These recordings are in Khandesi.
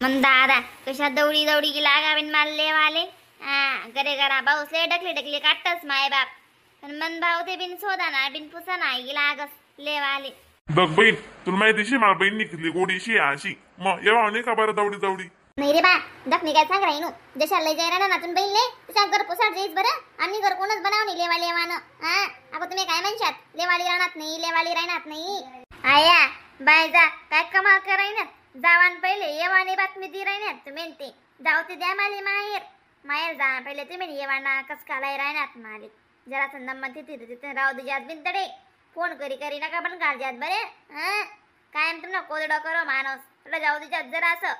मन दादा कशा दौडी दौडी की लागावीन मला लेवाले. हा घरे घरा पाऊसले डकले डकले काटतस माय बाप, पण मन भाऊ ते बिन शोधा ना बिन पुसा ना लागस लेवाले. बघ बहीण तुला माहिती शी मला बहीण निघली गोडीशी अशी मग येवा नाही का बरं दौडी दौडी. नाही रे बा दखनी काय सांग राही नु, जशा लय जाय ना नातून बहीण ले तशा घर पोसाड जाईस बरं, आणि घर कोणच बनावणी लेवा लेवानं. हा अगं तुम्ही काय म्हणशात, लेवाली राहणार नाही लेवाली राहणार नाही. आया बाय जा काय कमाल करायनात, जावान पहिले येवाने बातमी दी राहण्यात तुम्ही ते जाऊ ते द्या माले माहेर माहेर जा पहिले तुम्ही येवाना कस कालाय राहणार माले जरा नंबर तिथे तिथे राहू दे जात बिनतडे फोन करी करी नका पण घाल बरे. हा कायम तुम्हाला कोदडं करो माणूस तुला जाऊ दे जरा असं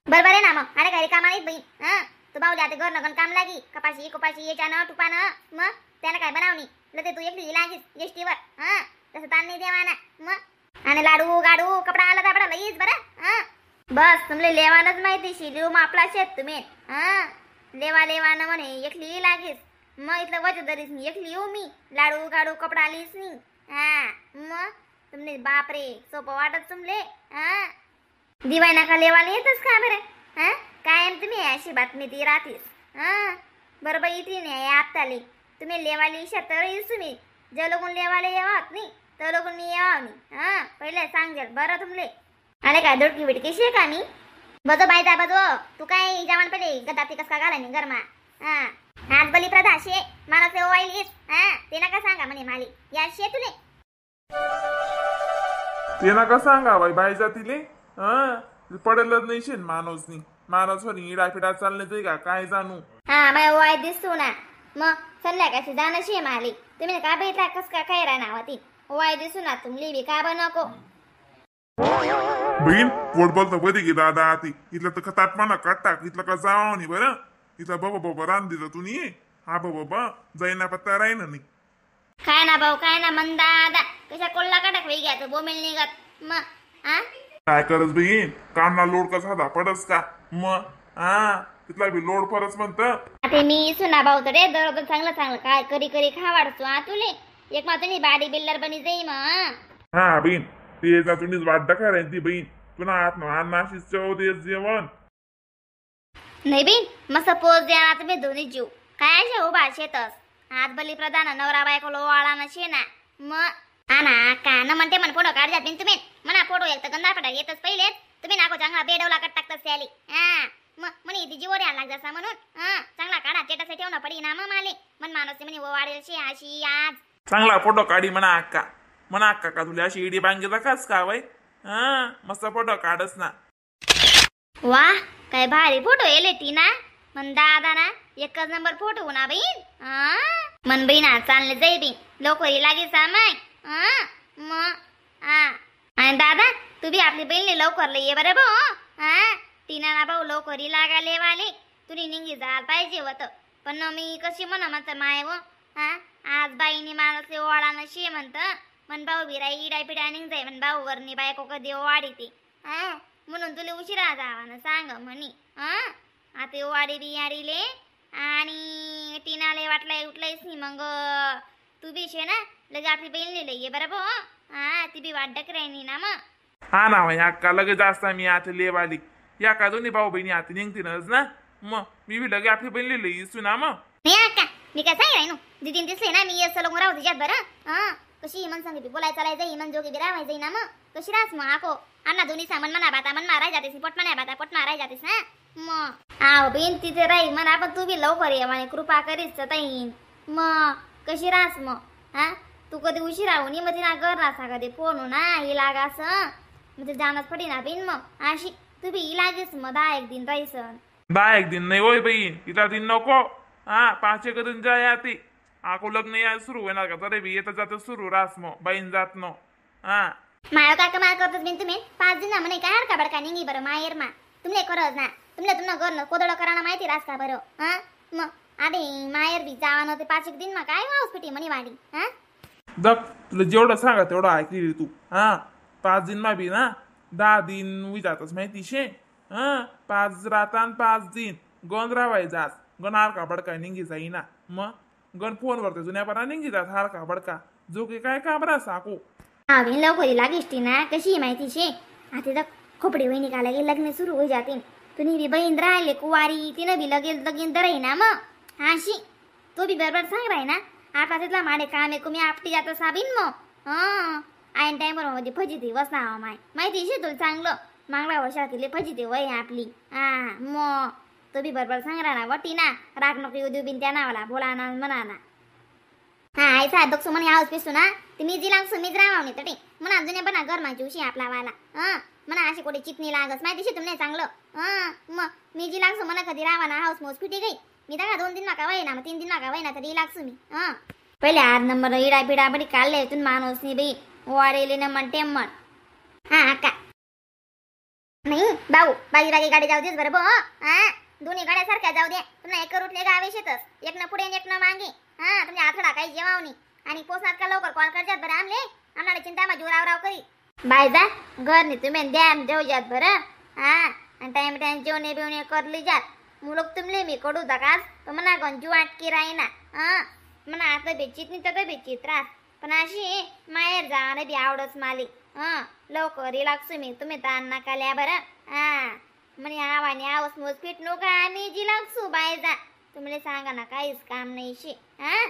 बरोबर आहे ना मग. अरे घरी कामा नाहीत बहीण. हा तू बावली आता घर नगन काम लागी कपाशी कपाशी याच्यानं तुपानं मग त्यानं काय बनावणी लते तू एकली लागीस एसटीवर. हा तसं ताण नाही देवाना मग, आणि लाडू गाडू कपडा आला दाबडा लगेच बरं. हा बस तुमले लेवानच माहिती शिलू मापला शेत तुम्ही. हा लेवा लेवानं म्हणे एकली लागीस मग इथलं वजन धरीस मी एकली येऊ मी लाडू गाडू कपडा आलीस नी. हा मग तुमने बापरे सोपं वाटत तुमले. हा दिवाय नका लेवाला येतच का बरं. हा कायम तुम्ही अशी बातमी ती राहतीस. हा बरोबर इथे नाही आत्ताली तुम्ही लेवाली तर येईस तुम्ही ज्या लोकून लेवाले येवात नाही तर लोकून मी येवा नाही. हा पहिले सांगेल बरं तुमले. अरे काय दोडकी बिडकी शे का मी बजो बाय जा बजो तू काय जेवण पहिले गदाती कस का घाला नाही गरमा. हा आज बली प्रधा शे मला ते ओवायलीस. हा ते नका सांगा म्हणे माली या शे तुले ते नका सांगा बाई बाई जातीले. हा पडेलच नाही शेन माणूस नाही माणूस म्हणे इडा फिडा चालले ते का काय जाणू. हा मग वाय दिसतो ना मग संध्याकाळची जाणं शे माली तुम्ही का भेटला कस का काय राहणार ती वाय दिसू ना तुमली बी का नको. बहीण पोट बोलतो बरी गे दादा आती इथलं तर ताटमाना काट इथलं का जाव नाही बरं इथं बाबा बाबा रान दिलं तुम्ही. हा बाबा जाईना पत्ता राहीना नाही. काय ना भाऊ काय ना मन दादा कशा कोल्हा काटाक वेग घ्या बोमेल निघत मग. हा काय करत बहीण कामला लोड कसा झाला पडस का मग. हा तिथला बी लोड परस म्हणत आता मी सुना भाऊ तर रे दररोज चांगलं चांगलं काय करी करी खावाडतो हा तुले एक मात्र नाही बाडी बिल्डर बनी जाई मग. हा बहीण ते जा तुम्हीच वाट काय ती बहीण तुला आत नाशी चव दे जेवण नाही बहीण मस्त पोच द्या ना तुम्ही दोन्ही जीव काय अशा उभा शेतस हात बली प्रधान नवरा बायको लोवाळा नशे ना मग. हा ना का न म्हणते म्हण फोटो काढ जात तुम्ही म्हणा फोटो एक तर गंधारपटा येतच पहिलेच तुम्ही नाको चांगला बेडवला कट टाकतस त्याली. हा मग म्हणे ती जीवर यायला लागजासा म्हणून हा चांगला काढा चेटासे ठेवणं पडी ना मग माले मन माणूस म्हणे वाढेल शे अशी आज चांगला फोटो काढी म्हणा अक्का म्हणा अक्का का तुला अशी इडी बांगेचा काच का वय. हा मस्त फोटो काढस ना. वा काय भारी फोटो येले ती ना मन दादा ना एकच नंबर फोटो ना बहीण. हा मन बहीण चालले जाई बी लवकर लागे सामाय. हा मग हा आणि दादा तू बी आपली बहीण लवकर लई ये बरं भाऊ. हा टीना ना भाऊ लवकर लागाले वाले तुरी निंगी जायला पाहिजे होत पण मी कशी म्हणा म्हणत माय व. हा आज बाईने माणूस ओवाळा नशी म्हणत मन भाऊ बिराई इडा पिडा निघ जाई मन भाऊ वरनी बायको कधी ओवाडी ती. हा म्हणून तुला उशिरा जावा ना सांग म्हणी. हा आता ओवाडी बियाडीले आणि टीनाले वाटलंय उठलंयच नाही मग तू बी शे ना लगे आपली बहीण लिहिलं ये बरं भाऊ. हा ती बी वाट डकरायनी ना मग. हा ना भाई अक्का लगेच असता मी आता लेवाली या का दोन्ही भाऊ बहिणी आता निघतीनच ना मग मी बी लगे आपली बहीण लिहिली इसू ना मग. नाही अक्का मी काय सांग राहीनो दिदीन दिसले ना मी असं लोक राहू तिच्यात बरं. हा कशी इमन सांगितली बोलाय चालाय जाई इमन जोगी बी राहाय जाई ना मग कशी राहस मग आको अण्णा दोन्ही सामान म्हणा बाता मन माराय जातेस पोट म्हणा बाता पोट माराय जातेस ना मग आव बहीण तिथे राही म्हणा पण तू बी लवकर ये म्हणे कृपा करीस ताईन मग कशी राहस मग. हा तू कधी उशिरा होणी मग तिला घर रासा कधी फोन हो ना ही लागास मग ते जाणंच पडी ना बहीण मग अशी तू बी he लागेस मग 10 एक दिन राहीस. 10 एक दिन नाही होय बहीण इथला दिन नको. हा 5 एक दिन जाय ती आको लग्न या सुरू होणार का तरी बी येता जात सुरू रास मग बहीण जात नो. हा माय काय कमाल करतोस बिन तुम्ही 5 दिन म्हणे काय हडका बडका निघी बरं माहेर मा तुमले करत ना तुमले तुमनं घर कोदडं करायला माहिती रास का बरं. हा मग अरे माहेर बी जावा नव्हते 5 एक दिन मग काय हॉस्पिटल म्हणे वाडी. हा दक तुला जेवढं सांगा तेवढं ऐकली तू. हा 5 दिन मा बी ना 10 दिन विजातच माहिती शे. हा 5 रातान 5 दिन गण रावाय जात गण हारका बडका निघी जाईना मग गण फोनवर ते जुन्या परा निघी जात हारका बडका जो की काय काम रा साकू. हा बहीण लवकर लागेस ती ना कशी माहिती शे आता तर खोपडी वहिनी का लगे लग्न सुरू होई जाते. तुम्ही बी बहीण राहिले कुवारी तिनं बी लगेच लगीन तर ना मग हाशी तो बी बरोबर सांग राही ना आपला तिथला माडे काम आहे कुमी आपटी जात साबीन मग हं आयन टायमवर मध्ये फजिती वसना माय माहिती शे तुला चांगलं मागला वर्षात फजिती वय आपली हा मग तो बी बरोबर सांग ना वटी ना राग नको येऊ देऊ बिन त्या नावाला बोला ना म्हणा ना हा आयचा दक्षो म्हणे हाऊस पिसू ना ते मी जी लागसो मीच राहाव नाही तटी म्हणा जुने पण घर माझी उशी आपला वाला हं म्हणा अशी कोणी चितणी लागस माहिती शे तुमने चांगलं हं मग मी जी लागसो म्हणा कधी राहा ना हाऊस मोस फिटी गई मी दागा 2 दिन माका वय ना 3 दिन माका वय ना तरी लागसो मी हं पहिले 8 नंबर इडा बिडा बडी काढले इथून माणूस नाही बाई वारेले ना म्हणते म्हण हा अक्का नाही भाऊ बाजी बागी गाडी जाऊ देस बरं हा दोन्ही गाड्या सारख्या जाऊ दे पुन्हा एक रूटले गावे शेतस एक ना पुढे एक ना मागे हा तुमच्या आथडा काही जेवावणी आणि पोचणार का लवकर कॉल करजात बरं आमले आम्हाला चिंता माझी राव राव करी बाय जा घर नाही तुम्ही ध्यान देऊ जात बरं हा आणि टाइम टाइम जेवणे बिवणे करली जात मुलग तुमले मी कडू दकास पण म्हणा गंजू आटकी राहीना हा म्हणा आता बेचित नाही तर बेचित त्रास पण अशी माहेर जाणं बी आवडच माली हा लवकर लागसू मी तुम्ही ताण नका ल्या बरं हा म्हणे आवाने आवस मोज फिट नको आम्ही जी लागसू बाय जा तुम्हाला सांगा ना काहीच काम नाही शे हा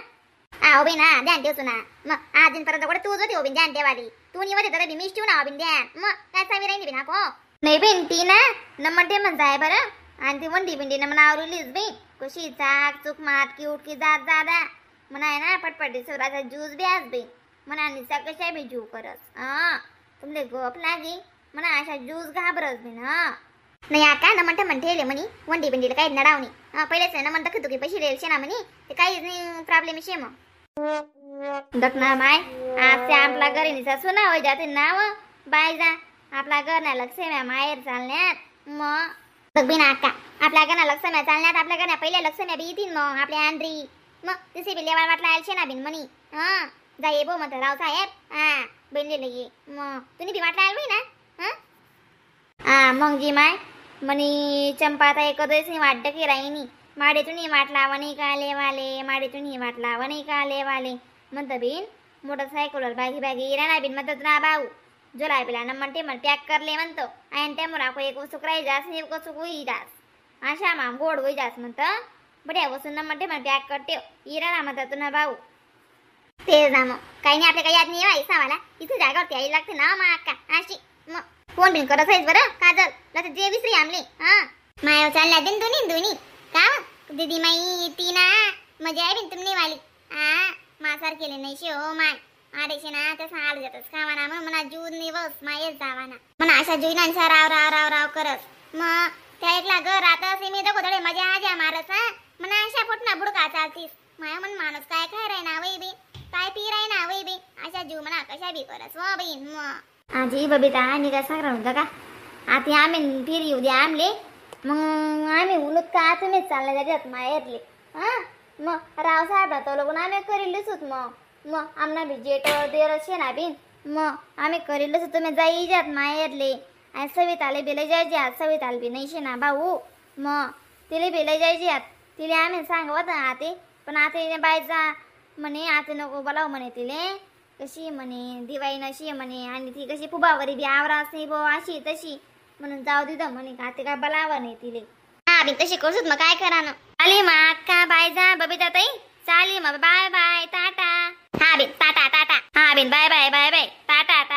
हा उभी ना ध्यान ठेवतो ना मग आजपर्यंत कुठे तूच होती उभी ध्यान ठेवाली तू निवडते तर बी मीच ठेवू ना उभी ध्यान मग काय सावी राहिली बिना को नाही बिन ती ना नंबर ते म्हण जाय बरं आणि ती वंडी बिंडी ना म्हणा आवरुलीच बी कशी चाक चूक माटकी उटकी जात जादा म्हणा ना पटपट स्वराचा ज्यूस बी आज बी म्हणा निसा कशा बी ज्यू करस हा तुमले गप लागी म्हणा अशा ज्यूस घाबरस बी ना नाही आका न म्हणते म्हणते म्हणी वंडी बिंडीला काही नडावणी हा पहिलेच ना म्हणतं की तुकी पैसे रेल ना म्हणी ते काहीच नाही प्रॉब्लेम शे मग दखना माय आज ते आपला घरी निसा सुना होय जाते नाव बाय जा आपला घर ना लक्ष माहेर चालण्यात मग बघ बिना अक्का आपल्या घरना लक्ष चालण्यात आपल्या घरना पहिल्या लक्ष बी येतील मग आपल्या आंद्री मग तिसे बी लेवाल वाटला आलशे ना बिन म्हणी हा जा ये बो म्हणतो रावसाहेब हा बिनलेले ये मग तुम्ही बी वाटला आल ना हा हा मग जी माय म्हणी चंपा ताई कधीच नाही वाटतं की राहिनी माडे तुम्ही वाट लावा नाही का लेवाले माडे तुम्ही वाट लावा नाही का लेवाले म्हणतं बिन मोटरसायकलवर बागी बागी राहणार बिन म्हणतात ना भाऊ जोला बिला ना म्हणते म्हण पॅक करले म्हणतो आणि त्यामुळे आपण एक वस्तू राही जास नाही एक वस्तू होई जास अशा माम गोड होई जास म्हणतं बड्या वस्तू ना म्हणते म्हण पॅक करते इरा ना म्हणतात ना भाऊ ते ना मग काही नाही आपल्या काही याद नाही वाई सावाला इथे जागावरती आई लागते ना मग अक्का अशी मग फोन बिन करत आहेस बरं काजल लता जे विसरी आमले हा माया चालल्या दिन दोन्ही दोन्ही का दीदी माई ती ना मजा आहे बिन तुमने वाली हा मासार केले नाही शे हो my आडेशे ना तसं आड जातच खावाना म्हणून म्हणा जून नाही बस मायच जावाना म्हणा अशा जुईनांचा राव राव राव राव करत मग त्या एकला घर आता असे मी दगो धडे मजा आज्या मारस हा म्हणा अशा पोटना बुडका चालतीस माया म्हण माणूस काय काय राही ना वय बी काय पी राही ना वय बी अशा जीव म्हणा कशा बी करस व बहीण मग आजी बबिता आणि काय सांगणार होतं का आता आम्ही फिरी उद्या आमले मग आम्ही उलट का तुम्हीच चालले जातात माहेरले हा मग रावसाहेब तो लोक आम्ही करीलच होत मग मग आमना बी जेट देर शे ना बिन मग आम्ही करीलच तुम्ही जाई जात माहेरले आणि सविताले बिले जायचे सविताल बी नाही शे ना भाऊ मग तिले बिले जायचे तिले आम्ही सांगवत आते पण आता बायचा म्हणे आता नको बोलाव म्हणे तिले कशी म्हणे दिवाळी नशी म्हणे आणि ती कशी फुबावरी बी आवराच नाही बो अशी तशी म्हणून जाऊ दिलं म्हणे का ते काय बोलावं नाही तिले हा बी तशी करसूत मग काय करा ना चालेल मग अक्का बाय जा बबिता ताई चालेल मग बाय बाय टाटा हा बिन टाटा टाटा हा बिन bye bye bye bye tata.